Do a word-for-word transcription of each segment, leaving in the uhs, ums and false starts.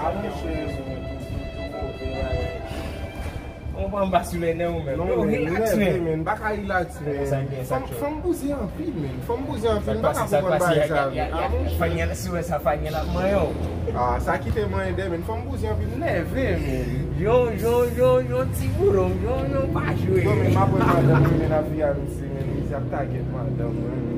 A monchè, rezo mwen tou, tou, tou move, bagay. Ou pran m pa sou lè nèv ou menm. Non, yo, men, relax, men, men. Men, m pa ka relax, men. Sa gen, sa gen. Fò m bouze anpil, men. Fò m bouze anpil, m pa ka konprann bagay sa, men. A monchè. Fanny, si w wè sa, Fanny ap manyen w. Ah, sa kite manyen dèyè, men. Fò m bouze anpil, m nève, men. Yo, yo, yo, yo, ti boulon, yo, yo, pa jwe. Yo, men, m ap wè madanm mwen, men, nan vi a, misye, men, misye ap tagèt madanm mwen, men.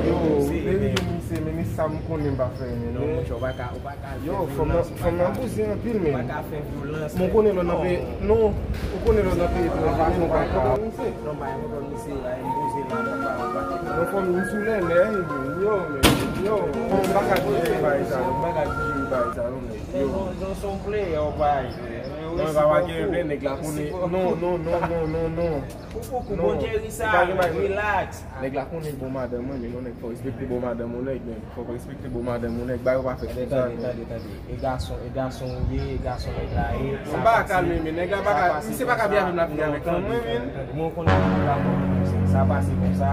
Yo, verite, misye, men, e sa m konnen m pa fè, men. Non, monchè, ou pa ka, ou pa ka. Yo, fanm nan, fanm nan bouze anpil, men. Ou pa ka fè vyolans, men. Ou konnen lè w nan peyi, non, ou konnen lè w nan peyi etranje, men, ou pa ka. Non, pa yon pwoblèm, misye, pa yon bouze la, non, pa, pa. Non, fanm, m sou lè, men, yo, men, yo. M pa ka jije bagay sa, m pa ka jije bagay sa, non, men, yo. Jan, jan se yon player, ou pa jwe. Non, e pa pa gen, men, nèg la konnen. Non, non, non, non, non, non. Ou, ou, ou bon Jerry sa, relax. Nèg la konnen l bon madanm mwen, men yon nèg fò respekte bon madanm yon nèg, men fò respekte bon madanm yon nèg, bagay yo pa fèt konsa, men. Tande, tande, tande. E gason, e gason ou ye, e gason nèg la ye. Sa pa kalme, men nèg la pa ka, misye pa ka byen avè m, l ap byen avèk fanm mwen, men. Mwen konnen nèg la bon, sa pase konsa,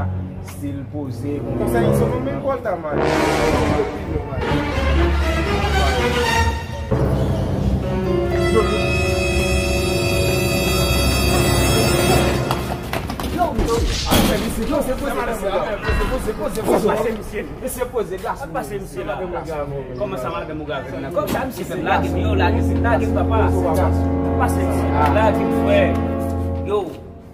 stil poze, konsa. Konsa, li sou mwen, men Paul ta mal. Yo, yo, yo, poze, poze, poze, poze, poze, poze, poze, gason. Pase misye la. Kòman sa madanm ou grave nan? Kòman sa misye fè m lage m? Yo, lage m, lage m, papa. Pase misye la, lage m, frè. Yo.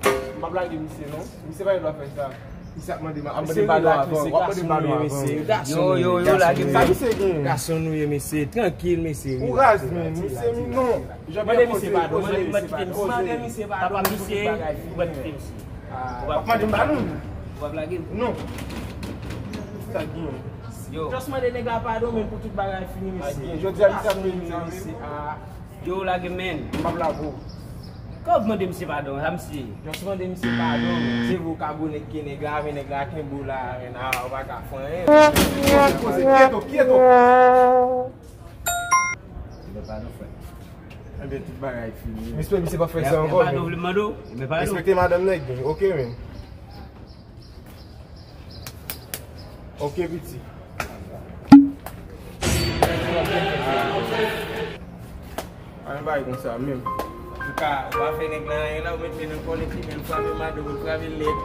M p ap lage misye, non. Misye pa gen dwa fè sa. Misye ap mande, ap mande padon avan. W ap mande padon avan. Yo, yo, yo, lage m. Sa misye gen? Gason nou ye, mesye. Trankil, mesye. Ou raz, men. Misye, non. Mande misye padon, mande misye padon. Mande misye padon, misye. Ou pa kite misye. Ah, w ap mande m padon? Ou ap lage m? Non. Sa gen? Yo. Just mande nèg la padon, men pou tout bagay fini, mesye. Jodi a, misye ap vini, mesye. Ah. Yo, lage m, men. M p ap lage w. Kòman mande misye padon, sa misye? Just mande misye padon, men. Se vre w ka gwo nèg ke nèg la, men nèg la kenbe w la, men a, ou pa ka fè anyen. Poze, kieto, kieto. Mande padon, frè. Enben, tout bagay fini. Mesye, misye pa fè sa ankò, men. Padon, vle mande w? Mande padon. Respekte madanm nèg, ok, men. Ok, piti. Anyen bay konsa menm. Antouka, ou pa fè nèg la anyen la, ou mete nan kò l epi men l frape madanm, ou frape l nèt.